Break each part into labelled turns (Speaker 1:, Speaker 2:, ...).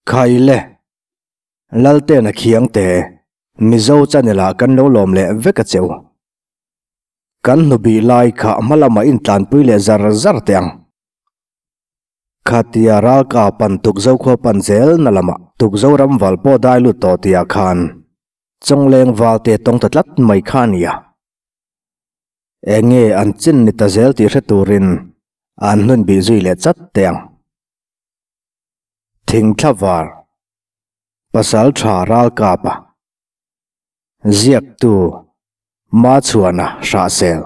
Speaker 1: Khaile, Laltena Khiangte, Mizo channel ah kan lo lawm leh vek a cheu. Kan hnubih lai kha hma lamah intlanpui leh zar zar teh ang. Khatia ralka pan Tukzo khua pan zel na lamah Tukzo ram val pawh dai lut tawh tihah khan Chawngleng valte tawng ta tlat mai kha a nia. Eng nge an chin ni ta zel tih hre turin an hnun bih zui leh chat teh ang. Thingthla var Pasal tha ralkapa Ziaktu Machhuana Hrahsel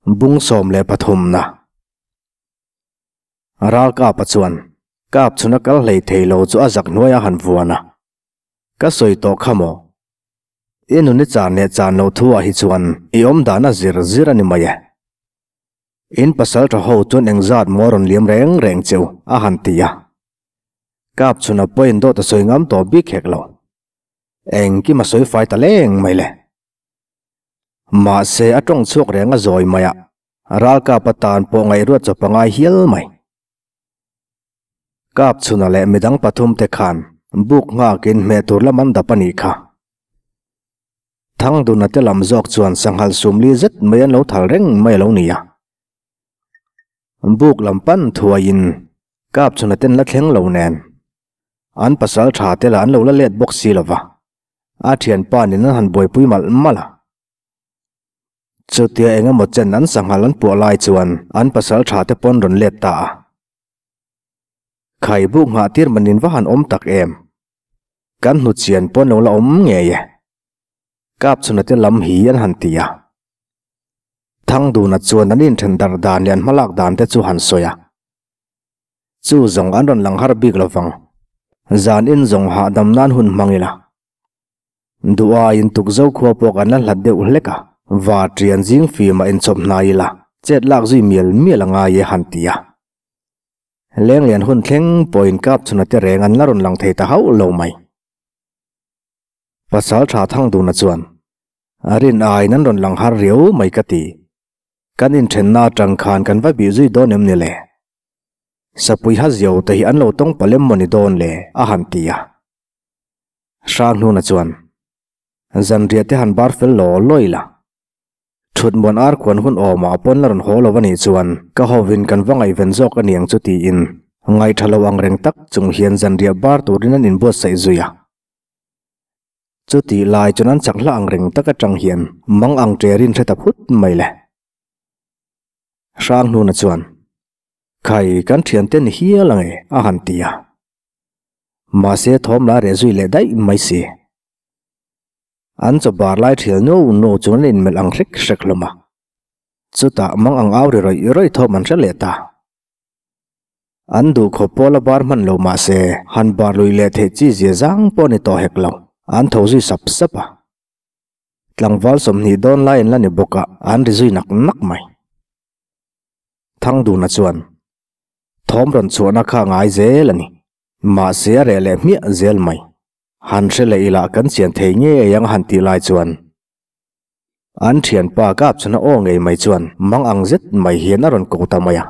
Speaker 1: Bung 13 na Ralkapa chuan kap chhuna kal hlei thei lo chu a zak hnuai a han vuan a, Ka sawi tawh kha maw? I nun i chan leh chan lo thu ah hi chuan i awm dan a zir zir a ni mai e. In pasal tha ho chuan engzat maw rawn liam reng reng cheu a han ti a. Kap chhun a pawhin dawt a sawi ngam tawh bik hek lo. Engkim a sawi fai ta leng mai le. Mahse a tawng chhuak reng a zawi mai a, ralkap atan pawh ngaihruat chaw pangai hial mai. Kap chhuna leh midang pathum te khan buk nghakin hmeh tur lam an dap a nih kha. Thangduna te lam zawk chuan sanghal sumli zet mai an lo thal reng mai a lo ni a. Buk lam pan thuaiin Kap chhuna ten la thleng lo nen an pasal tha te lah an lo la let bawk si lo va, a thianpa nen an han buaipui malh malh a. Chutia eng emaw chen an sanghal an puah lai chuan an pasal tha te pawn rawn let ta a. Khai buk nghah tir manin va han awm tak em? Kan hnu chian pawn lo la awm ngei e. Kap chhuna te lam hi an han ti a. Thangduna chuan an inthen darh dan leh an hmalak dan te chu han sawi a. Chu zawng an rawn lang har bik lovang. Zan in zawng hahdam nan hun hmang ila. Duhaiin tukzo khua pawh kan la hlat deuh hlek a, va ṭian zing fim a inchawp hnai ila, chet lak zui mial mial a ngai e han ti a. Lenglian hun thleng pawhin kap chhuna te reng an la rawn lang thei ta hauh lo mai. Pasal tha Thangduna chuan, A rin aiin an rawn lang har riau mai ka ti. Kan inthenna atang khan kan va bih zui dawn em ni le? Sapui ha zio te hi an lo tawng palem maw ni dawn le? a han ti a. Hranghnuna chuan, Zanriah te han bar fel law law ila. Thut muan ar khuan hun awmah pawn la rawn haw lo a nih chuan ka hovin kan va ngaihven zawk a niang chu tiin ngaihṭha lo ang reng tak chung hian zanriah bar turin an inbuatsaih zui a. Chutih lai chuan an chak hla ang reng tak aṭang hian mang ang ṭerin hre ta phut mai le. Hranghnuna chuan, Khai, kan ṭhiante ni hial ang e, a han ti a. Mahse thawm la reh zui leh daih mai si. An chaw bar lai thial no no chuan an inmelh ang hrek hrek hlawm a. Chutah mang ang au ri rawih rawih thawm an hre leh ta. An duh khawp pawl a bar hman lo mah se han bar lui leh theih chi zia zang pawh a ni tawh hek lo, an tho zui sap sap a. Tlangval 20 dawn lai an la ni bawk a, an ri zui nak nak mai. Thangduna chuan thawm rawn chhuahna kha a ngai zel a ni. Mahse a reh leh hmiah zel mai. Han hre leh ila kan chian thei ngei ang han tih lai chuan an thianpa kap chhuna aw ngei mai chuan mang ang zet mai hian a rawn ko ta mai a.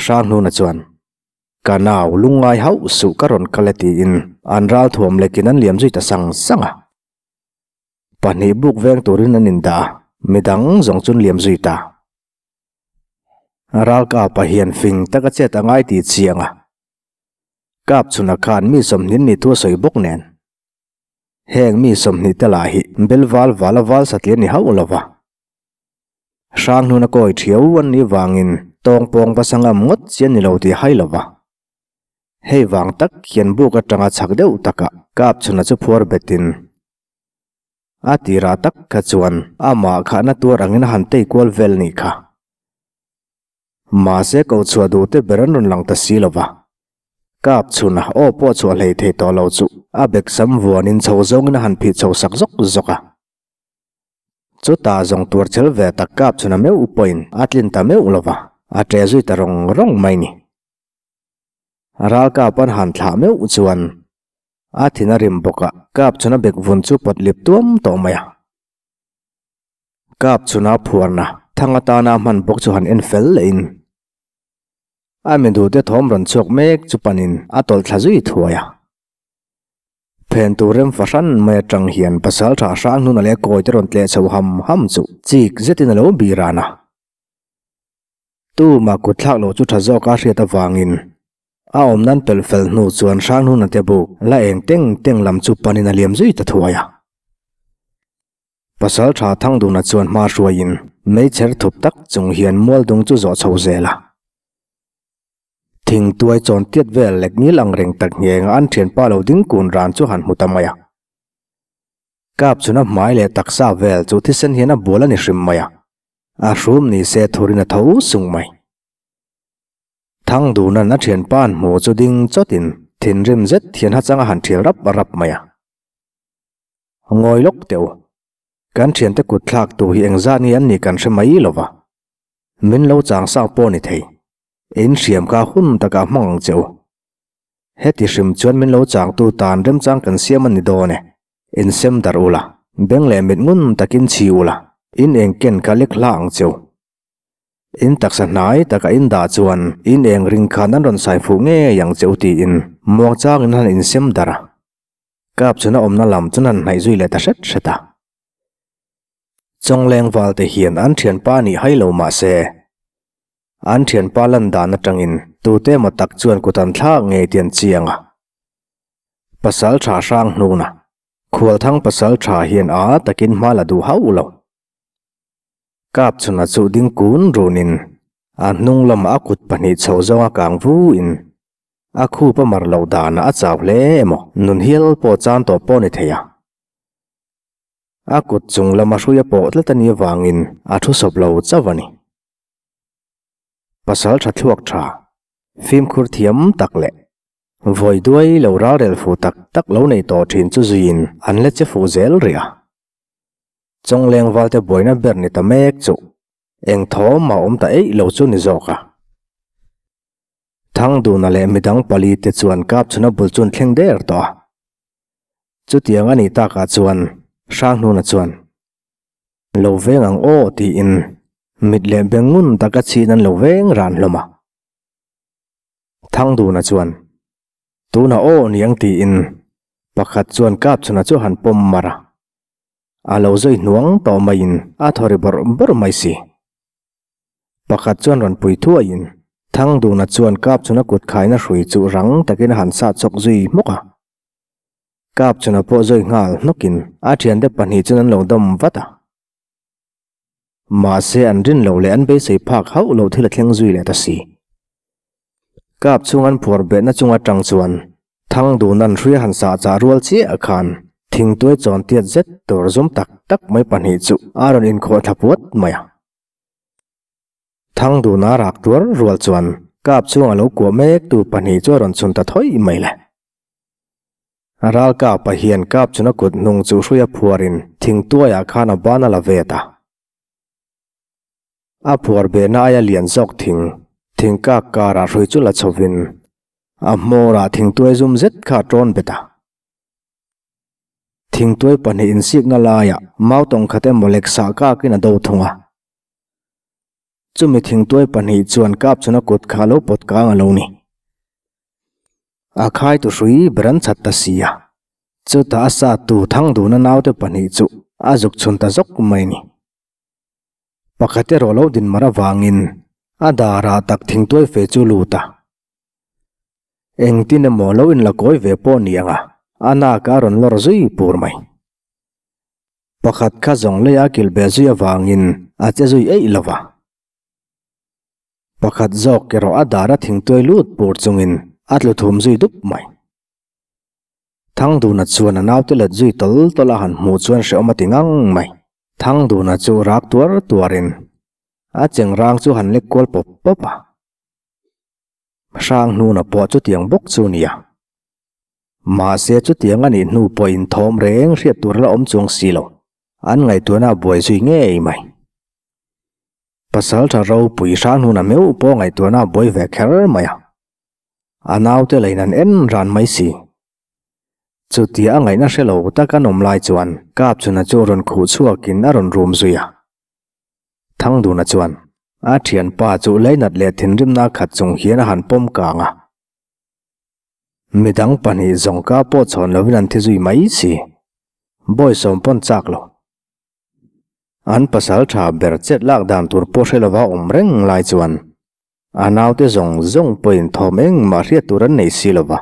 Speaker 1: Hranghnuna chuan, Ka nau lungngai hauh suh ka rawn kal e tiin an ral thuam lekin an liam zui ta sang sang a. Pahnih buk veng turin an indah a, midang zawng chu an liam zui ta. Ralkapa hian fing taka chet a ngai tih chiang a. Kap chhuna khan mi 20 ni thu a sawi bawk nen. Heng mi 20 te lah hi bel val val a val satliah ni hauh lo va. Hranghnuna kawi thiau an nih vangin tawngpawng va sangam ngawt chi an ni lo tih hai lo va. Hei vang tak hian buk atanga chak deuh takah kap chhuna chu phuar betin a tirah tak kha chuan amah khahna tuar angin a han tei kual vel nih kha. Mahse ko chhuah duh te ber an rawn lang ta si lo va. Kap chhun a aw pawh chhuah hlei thei tawh lo chu a bek sam vuanin chho zawngin a han phih chho sak zawk zawk a. Chutah zawng tuar chel ve tak kap chhun a meuh pawhin a tlin ta meuh lo va, a ṭe zui ta rawng rawng mai ni. Ralkap an han thlah meuh chuan a thin a rim bawk a, kap chhun a bek vun chu pawt lip tuam tawh mai a. Kap chhuna phuarna thang atana hman bawk chu han en fel lehin. A mi duhte thawm rawn chhuak mek chu panin a tawlh thla zui thuai a. Phen tur rem fahran mai atang hian pasaltha hrang hnuna leh kawi te rawn tleh chho ham ham chu chik zetin a lo bih ran a. Tuma kut thlak loh chu tha zawk a hriat avangin a awm nan pel fel hnu chuan hrang hnuna te buk la eng teng teng lam chu panin a liam zui ta thuai a. Pasaltha Thangduna chuan hma hruaiin meichher thup tak chung hian mualdung chu zawh chho zel a. Thingtuai chawn tiat vel lek ngil ang reng tak nghenga an thianpa lo ding kun ran chu han hmu ta mai a. Kap chhuna hmai leh taksa vel chu thisen hian a bual a ni hrim mai a, a hrum ni se thurin a tho sung mai. Thangduna'n a thianpa an hmu chu ding chawtin thinrim zet hian hachang a han thial rap rap mai a. Ngawi lawk teh u. Kan thiante kut thlak tu hi engzat nge an nih kan hre mai lo va. Min lo chang sang pawh ni thei. In hriam kha hun takah hmang ang che u. Heti hrim chuan min lo changtu tan remchang kan siam a ni dawn e. In sem darh ula, beng leh mit ngun takin chhi ula, in engken kha lek hla ang che u. In taksa hnai taka in dah chuan in eng ring khan an rawn sai fuh ngei ang che u tiin muangchangin han insem darh a. Kap chhuna awmna lam chuan han hnaih zui leh ta hret hret a. Chawngleng valte hian an thianpa nih hai lo mah se, an thianpa lan dan atangin tute emaw tak chuan kut an thlak ngei tih an chiang a. Pasal tha hrang hnuna Khualthang pasal tha hian a takin hma la duh hauh lo. Kap chhuna chu ding kun runin a hnung lamah a kut pahnih chho zawnga kang vuin A khup a mar loh danah a chau hle emaw nun hial pawh chan tawh pawh ni thei a. A kut chung lama hrui a pawh tlat a nih avangin a thu sawp lo chauh a ni. Pasal tha thluak tha, fimkhur thiam tak leh vawi duai lo ralrel fu tak tak lo nei tawh thin chu zuiin an la che fuh zel rih a. Chawngleng valte buaina ber ni ta mek chu eng thawm a awm ta eih lo chu ni zawk a. Thangduna leh midang pali te chuan Kapchhuna bul chu an thleng der tawh a. Chutiang a nih takah chuan Hranghnuna chuan, Lo veng ang aw tiin mit leh beng ngun taka chhin an lo veng ran hlawm a. Thangduna chuan, Tunah aw niang tiin pakhat chuan Kapchhuna chu han pawm mar a. A lo zui hnuang tawh maiin a thaw ri bawrh bawrh mai si. Pakhat chuan rawn pui thuaiin Thangduna chuan Kapchhuna kut khaina hrui chu rang takin a han sat chawk zui hmawk a. Kapchhuna pawh zui nghal hnawkin a thiante pahnih chuan an lo dawm vat a. Mahse an rin loh leh an beisei phak hauh loh thil a thleng zui leh ta si. Kap chhung an phuar behna chung atang chuan Thangduna'n hrui a han sah chah rual chiah khan thingtuai chawn tiat zet tur zum tak tak mai pahnih chu a rawn inkhawh thla puat mai a. Thangduna rak tuar rual chuan kap chhung a lo kuah mek tu pahnih chu a rawn chhun ta thawih mai le. Ralkapa hian kap chhuna kut hnung chu hrui a phuarin thingtuaiah khan a ban a la ve ta. A phuar behna aia lian zawk thing, thingkak karah hrui chu la chhovin a hmawrah thingtuai zum zet kha a tawn bet a. Thingtuai pahnih insikna laiah mautawng khat emaw lek sah kakin a do thung a. Chumi thingtuai pahnih chuan kap chhuna kut kha a lo pawt kang a lo ni. A khaitu hrui ber an chhat ta si a, chutah a sattu Thangduna naute pahnih chu a zuk chhun ta zawk mai ni. Pakhat erawh lo din mar avangin a darah tak thingtuai fe chu lut a. Engtin emaw lo inla kawi ve pawh ni ang a, a nak a rawn lawr zui pur mai. Pakhat kha zawng lei a kilh beh zui avangin a che zui eih lo va. Pakhat zawk erawh a dar a thingtuai lut pur chungin a tlu thum zui dup mai. Thangduna chuan a naute let zui tawl tawl a han hmuh chuan hrehawm a ti ngang mai. Thangduna chu rak tuar tuarin a chengrang chu han lek kual pawp pawp a. Hrang hnuna pawh chutiang bawk chu nia. Mahse chutiang a nih hnu pawh inthawm reng hriat tur la awm chuang si lo. An ngaihtuahna a buai zui ngei mai. Pasaltha ropui hrang hnuna meuh pawh ngaihtuahna a buai ve kher mai a. A naute lain an en ran mai si. Chutia a ngaihna hre lo tak an awm lai chuan Kapchhuna chu rawn khuh chhuakin a rawn rum zui a. Thangduna chuan. A thianpa chu leinat leh thinrimna khat chung hian a han pawm kang a. Midang pahnih zawng ka pawh chhawn lovin an thi zui mai si. Bawisawm pawn chak lo. An pasal tha ber chet lak dan tur pawh hre lova awm reng lai chuan a naute zawng zawng pawhin thawm engmah hriat tur an nei si lova.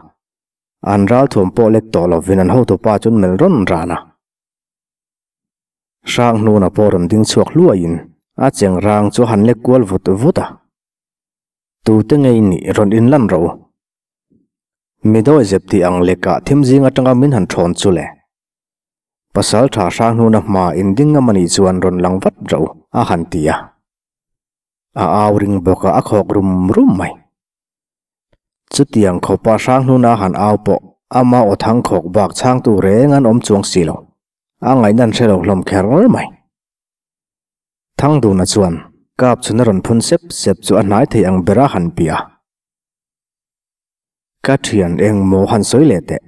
Speaker 1: An ralthuam pawh lek tawh lovin an hotupa chu an melh rawn ran a. Hrang hnuna pawh rawn ding chhuak hluaiin a cheng rang chu a han lek kual vut vut a. Tute ngei nih rawn inlan rawh u. Mi dawi zep tih ang lekah thim zing atanga min han thawn chu le. Pasal tha hrang hnuna hma inding ngam anih chuan rawn lang vat rawh u a han ti a. A au ring bawk a a khawk rum rum mai. Chutiang khawpa hrang hnuna han au pawh ama aw thang khawk bak chhangtu reng an awm chuang si lo. A ngaihna an hre lo hlawm kher mai. Thangduna chuan kap chhun a rawn phun sep sep chu a hnai thei ang bera han bia. Ka thian eng maw han sawi leh teh,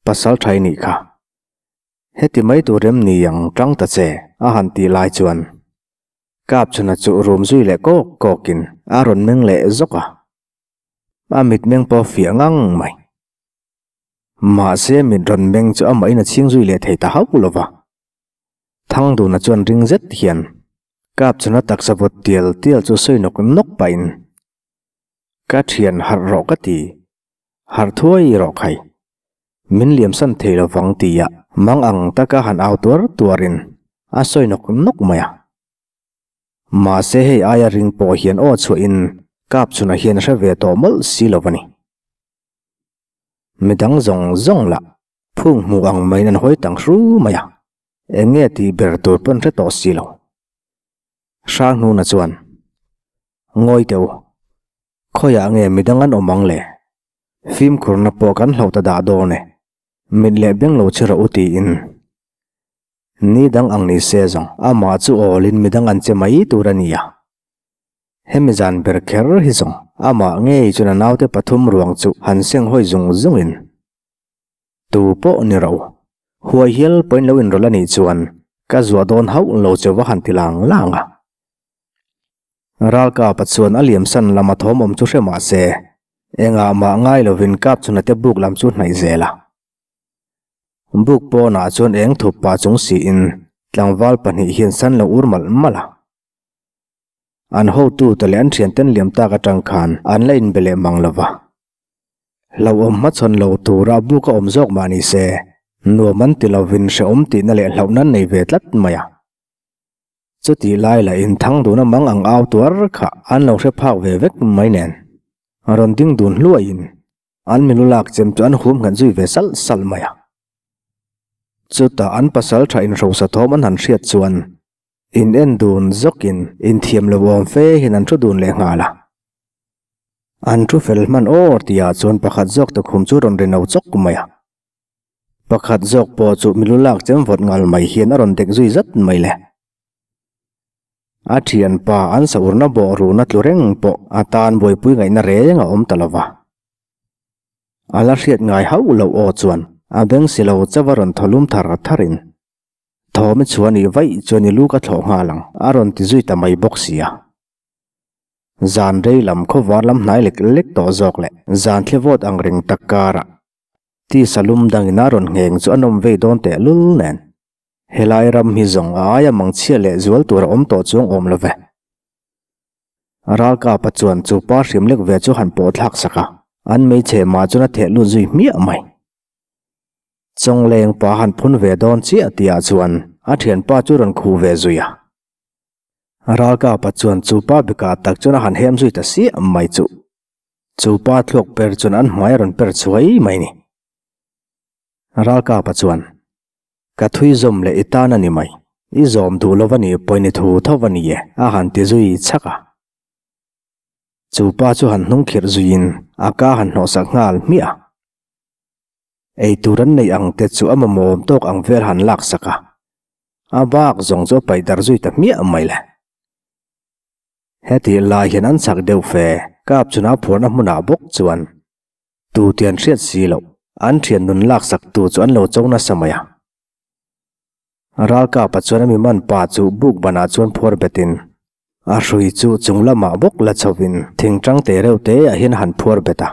Speaker 1: pasal thai nih kha. Heti mai tur em ni ang tang ta che a han tih lai chuan kap chhuna chu rum zui leh kawk kawkin a rawn meng leh zawk a. A mitmeng pawh fiah ngang mai. Mahse mit rawn meng chu amahin a chhing zui leh thei ta hauh lo va. Thangduna chuan ring zet hian kap chhuna taksa vawt tial tial chu sawi nawk nawk pahin Ka thian harh rawh ka ti, harh thuai rawh khai. Min liamsan thei lo vang tia mang ang taka han au tuar tuarin a sawi nawk nawk mai a. Mahse hei aia ring pawh hian aw chhuahin kap chhunah hian a hre ve tawh mawlh si lo a ni. Midang zawng zawng lah phung hmu ang maiin an hawi tang hru mai a, eng nge tih ber tur pawn hre tawh si lo. Hranghnuna chuan, Ngawi teh u, khawiah nge midang an awm ang le? Fimkhurna pawh kan hloh ta dah dawn e, mit leh beng lo che rawh u tiin. Ni dang ang ni se zawng, amah chu awlin midang an che mai tur a ni a. Hemi zan ber kher hi zawng, amah ngei chuan a naute pathum ruang chu han seng hawi zung zungin, Tu pawh ni ro. Huai hial pawhin lo inrawlh a nih chuan ka zuah dawn hauh lo che va han ti lang lang a. Ralkapa chuan a liamsan lama thawm awm chu hre mah se, engah mah ngai lovin kap chhuna te buk lam chu hnaih zel a. Buk pawnah chuan eng thup pah chung siin tlangval pahnih hian san lo ur malh malh a. An hotute leh an thianten liam tak atang khan an la inbe leh mang lo va. Hlauhawm hmachhawn lo tura buk a awm zawk mah ni se, nuam an ti lovin hrehawm tihna leh hlauhna an nei ve tlat mai a. Chutih lai lahin Thangduna mang ang au tuar kha an lo hre phak ve vek mai nen. Rawn ding dun hluaiin an milu lak chem chu an hum nghet zui ve salh salh mai a. Chutah an pasal tha inhrosa thawm an han hriat chuan In en dun zawkin inthiam lo awm fe hian an thu dun leh nghal a. An thu fel hman awr tihah chuan pakhat zawk tukhum chu rawn ri no chawk mai a. Pakhat zawk pawh chu milu lak chem vawt ngal mai hian a rawn dek zui zat mai le. A thianpa an saurna bawh runa tlu reng pawh a tan buaipui ngaihna reng a awm ta lo va. A la hriat ngai hauh loh aw chuan a beng si lo chauh a rawn thaw lum thar tharin Thawm i chhuah nih vaih chuan i lu ka thlawh nghal ang, a rawn ti zui ta mai bawk si a. Zan rei lam khawvar lam hnai lek lek tawh zawk leh zan thli vawt ang reng tak karah tisa lum dangin a rawn ngheng chu a nawm vei dawn teh lul nen. Helai ram hi zawng a aia mangchhia leh zual tur a awm tawh chuang awm lo ve. Ralkapa chuan chu pa hriam lek ve chu han pawh thlak sak a, an hmeichhe mah chuan a theh lut zui hmiah mai. Chawngleng pa han phun ve dawn chiah tihah chuan a thianpa chu rawn khuh ve zui a. Ralkapa chuan chu pa bikah tak chuan a han hem zui ta siah mai chu. Chu pa thluak per chuan an hmai a rawn per chhuai mai ni. Ralkapa chuan, Ka thui zawm leh i tan a ni mai. I zawm duh lo va nih pawhin i thu tho va ni e, a han ti zui chhak a. Chu pa chu han hnung khirh zuiin a ka han hnawhsak nghal hmiah a. Ei tur an neih ang te chu a mamawm tawk ang vel han lak sak a, a bak zawng chu a paih darh zui ta hmiah mai le. Hetih lai hian an chak deuh fe, kap chuna phuarna hmunah bawk chuan tu tih an hriat si loh, an thian nun lak sak tu chu an lo cho nasa mai a. Ralkapa chuan a mi man pa chu buk banah chuan phuar betin. A hrui chu chung lamah bawk la chhovin thing tang te reuh te ah hian a han phuar bet a.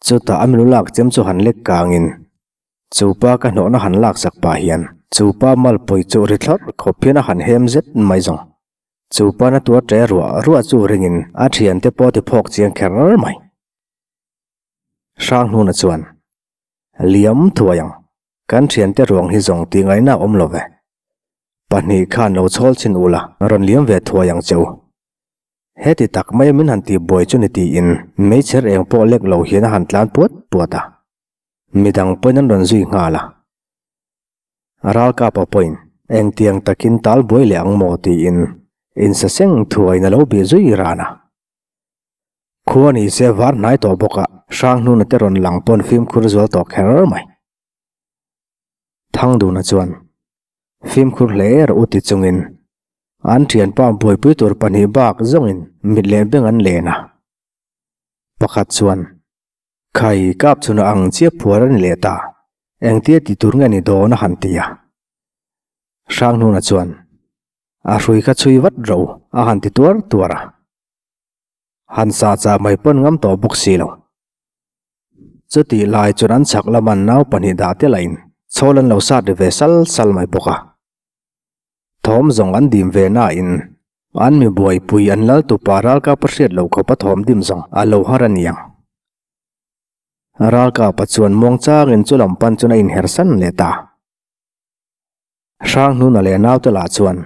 Speaker 1: Chutah a milu lak chem chu han lek kangin chu pa ka hnawhna han laksak pah hian chu pa malpui chu ri thlawrh khawp hian a han hem zet mai zawng. Chu pa na tuar ṭe ruah ruah chu ringin a ṭhiante pawh ti phawk chiang kher mai. Hranghnuna chuan, Liam thuai ang, kan thiante ruang hi zawng tih ngaihna a awm lo ve. Pahnih khan lo chhawl chhin ula, rawn liam ve thuai ang che u. Heti tak maia min han tihbuai chu ni tiin meichher eng pawh lek lo hian a han tlan puat puat a. Midang pawhin an rawn zui nghal a. Ralkapa pawhin engtiang takin tal buai leh ang maw tiin insaseng thuaiin a lo bih zui ran a. Khua ni se var hnai tawh bawk a, Hranghnuna te rawn lang pawn fimkhur zual tawh kher mai. Thangduna chuan, Fimkhur hle rawh u ti chungin an thianpa buaipui tur pahnih bak zawngin mit leh beng an len a. Pakhat chuan, Khai kap chhuna ang chiah phuar a ni leh ta, engtia ti tur nge ni dawn a han ti a. Hranghnuna chuan, A hrui kha chhui vat rawh u a han ti tuar tuar a. Han sa chah mai pawn ngam tawh bawk si lo. Chutih lai chuan an chhak laman nau pahnih dah te lahin chhawl an lo sat ri ve sal sal mai bawk a. Thawm zawng an dim ve nain an mi buaipui an lal tupa ralkap a hriat loh khawp a thawm dim zawng a lo har a niang. Ralkapa chuan muangchangin chu lam pan chuan a inher san leh ta. Hranghnuna leh naute lah chuan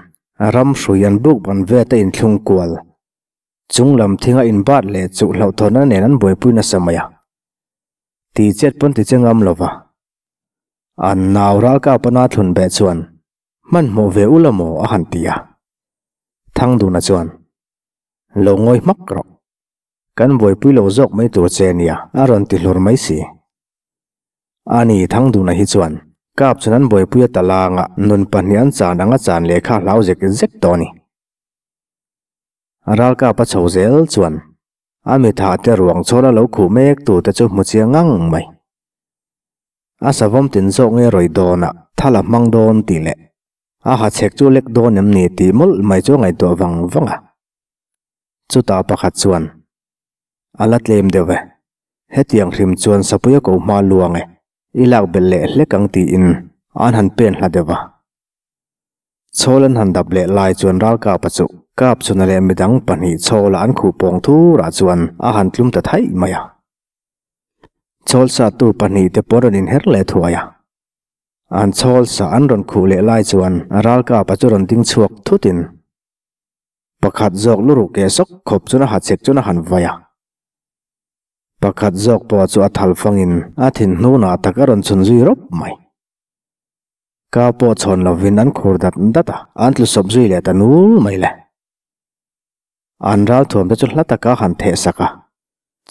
Speaker 1: ram hrui an buk ban vet a inthlung kual. Chung lam thinga inbat leh chuh hlauhthawnna nen an buaipui nasa mai a. Ti chet pawn ti che ngam lo va. An nau ralkap a na thlun beh chuan hmanhmawh ve ula maw a han ti a. Thangduna chuan, Lo ngawi hmak rawh. Kan buaipui lo zawk mai tur che nia a rawn ti hlur mai si. Ani Thangduna hi chuan kap chuan an buaipui a talanga nun pahnih an chan anga chan leh kha hlau zek zek tawh a ni. Ralkap a chho zel chuan a mitha te ruang chhawla lo khuh mek tute chu hmu chiang ngang mai. A savawm tin zawk nge rawi dawnah thal a hmang dawn tih leh a hachhek chu lek dawn em ni tih mawlh mai chu a ngaihtuah vang vang a. Chutah pakhat chuan, A la tlem deuh e. Hetiang hrim chuan Sapuia ko hma luang e, i lak belh leh hlek ang tiin an han pen hla deuh a. Chhawl an han dap leh lai chuan Ralkapa chu Kapchhuna leh midang pahnih chhawla an khuh pawng thurah chuan a han tlum ta thaih mai a. Chhawl satu pahnih te pawh rawn inher leh thuai a. An chhawl sa an rawn khuh leh lai chuan Ralkapa chu rawn ding chhuak thutin, Pakhat zawk lu ruh keh sawk khawp chuan a ha chek chuan a han vai a. Pakhat zawk pawh chu a thal fangin a thin hnunah tak a rawn chhun zui rawp mai. Ka pawh chhawn lovin an khur dat dat a, an tlu sawp zui leh ta nul mai le. An ral thuam te chu hla taka han theh sak a,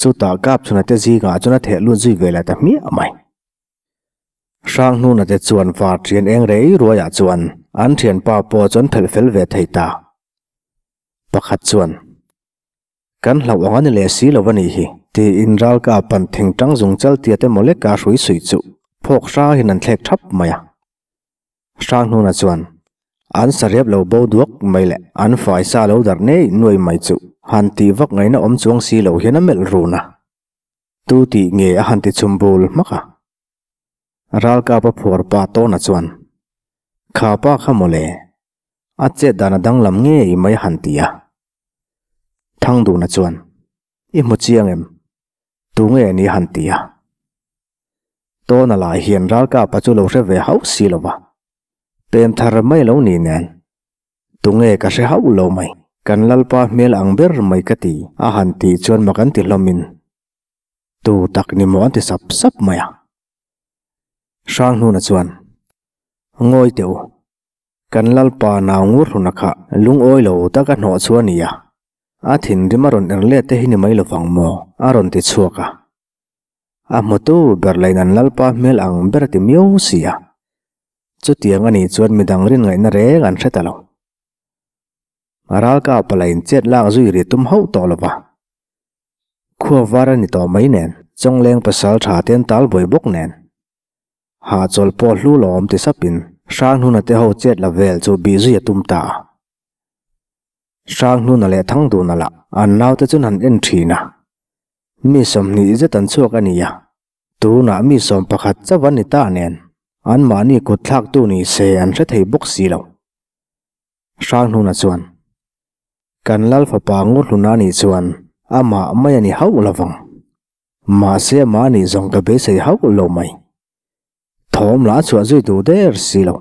Speaker 1: chutah Kapchhuna te zingah chuan a theh lut zui ve leh ta hmiah mai. Hranghnuna te chuan var thian eng rei ruaiah chuan an thianpa pawh chu an phelh fel ve thei ta. Pakhat chuan, Kan hlauh ang a ni leh si lo a nih hi, tiin ralka pan thingtang zung chal tia te maw leka hrui suih chu phawk hrangin an thlek thap mai a. Hranghnuna chuan, An sarep lo bo duak mai leh an faisa lo darh nei nuai mai chu han tih vak ngaihna awm chuang si lo hian a melh run a. Tu tih nge a han ti chhum bul hmak a. Ralkap a phuar pa tawna chuan, Kha pa kha mawle, a chet dan a danglam ngei mai a han ti a. Thangduna chuan, I hmu chiang em? Tu nge ni a han ti a. Tawna lah hian Ralkapa chu lo hre ve hauh si lo va, pem thar mai lo ni nen. Tunge ka hre hauh lo mai. Kan Lalpa hmel ang ber mai ka ti a han tih chuan mak an ti hlawmin tu tak ni maw an ti sap sap mai a. Hranghnuna chuan, Ngawi teh u, kan Lalpa nau ngur hluna kha lungawi lo taka hnawh chu a ni a, a thinrim a rawn er let te hi ni mai lovang maw a rawn ti chhuak a. A hmutu ber lain an Lalpa hmel ang ber a ti miau si a. Chutiang a nih chuan midang rin ngaihna reng an hre ta lo. Ralka palain chet lak zui ri tum hauh tawh lo va. Khua var a ni tawh mai nen, Chawngleng pasal tha te an tal buai bawk nen. Hahchawlh pawh hlu lo awm ti sapin Hranghnuna te ho chet la vel chu bih zui a tum ta a. Hranghnuna leh Thangduna lah an naute chuan han en thin a. Mi 20 zet an chhuak a ni a, tunah mi 11 chauh an ni ta nen anmahni kut thlaktu ni se an hre thei bawk si lo. Hranghnuna chuan, Kan lal fapa Ngurhluna nih chuan amah mai a ni hauh lovang. Mahse amah nih zawng ka beisei hauh lo mai. Thawm lah a chhuah zui duh der si lo.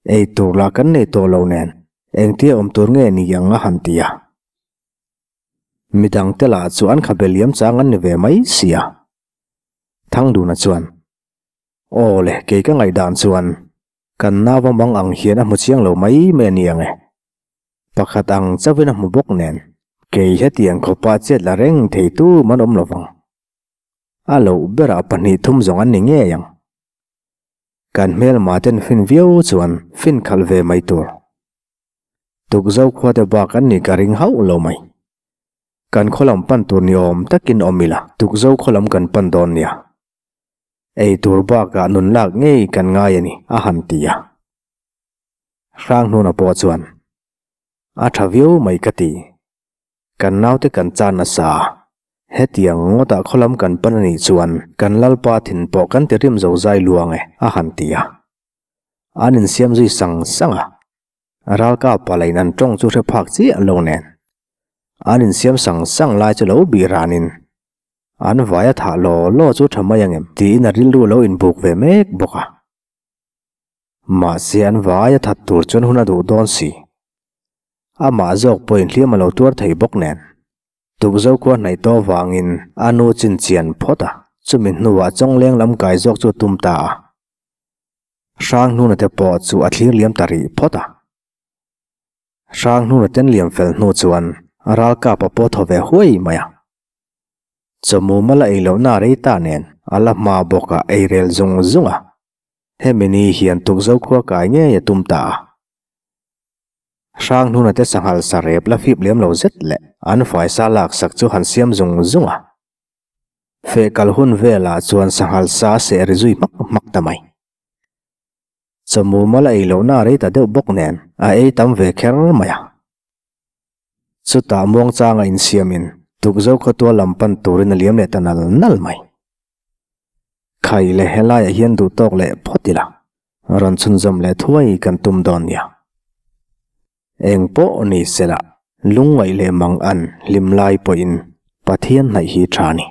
Speaker 1: Ei tur lah kan nei tawh lo nen engtia awm tur nge ni ang a han ti a. Midangte lah chu an khabe liam chang an ni ve mai si a. Thangduna chuan, Aw le, kei ka ngaihdan chuan kan nau mang ang hian a hmu chiang lo mai mai a ni ang e. Pakhat ang chauhin a hmu bawk nen kei hetiang khawpa chet la reng thei tu man awm lovang. A loh berah pahnih thum zawng an ni ngei ang. Kan hmelma ten fin viau chuan fin khalh ve mai tur. Tukzo khua te bak an nih ka ring hauh lo mai. Kan khaw lam pan tur ni awm takin awm ila Tukzo khaw lam kan pan dawn nia. Ei tur bakah nun lak ngei kan ngai a ni a han ti a. Hranghnuna pawh chuan a tha viau mai ka ti. Kan naute kan chan nasa a, hetiang ngawtah khawlam kan pan a nih chuan kan Lalpa thin pawh kan ti rim zo zai luang e, a han ti a. An insiam zui sang sang a, ralkap palain an tawng chu hre phak chiah lo nen. An insiam sang sang lai chu lo bih ranin, an vai a thah law law chu tha mai ang em tiin a rilru lo inbuk ve mek bawk a. Mahse an vai a that tur chuan hun a duh dawn si. Amah zawk pawhin hliam a lo tuar thei bawk nen. Tukzo khua hnaih tawh vangin a nu chin chian phawt a, chumi hnuah chawngleng lam kai zawk chu a tum ta a. Hranghnuna te pawh chu a thlir liam ta rih phawt a. Hranghnuna ten liam fel hnu chuan ralkap a pawh thaw ve huai mai a. Chawmu mala ei lohna a rei ta nen a la hma bawk a ei rel zung zung a. Hemi ni hian tukzo khua kai ngei a tum ta a. Hranghnuna te sanghal sa rep la fip lem lo zet leh an faisa lak sak chu han siam zung zung a. Feh kal hun velah chuan sanghal sa a seh ri zui hmak hmak ta mai. Chawmu mal a ei lohna a rei ta deuh bawk nen a ei tam ve kher mai a. Chutah muangchanga insiamin tukzo khawtual lam pan turin a liam leh ta nal nal mai. Khai leh helaiah hian duh tawk leh phawt ila, rawn chhunzawm leh thuai kan tum dawn nia. Eng pawh ni sela, lungngaih leh mang an hlim lai pawhin Pathian hnaih hi tha a ni.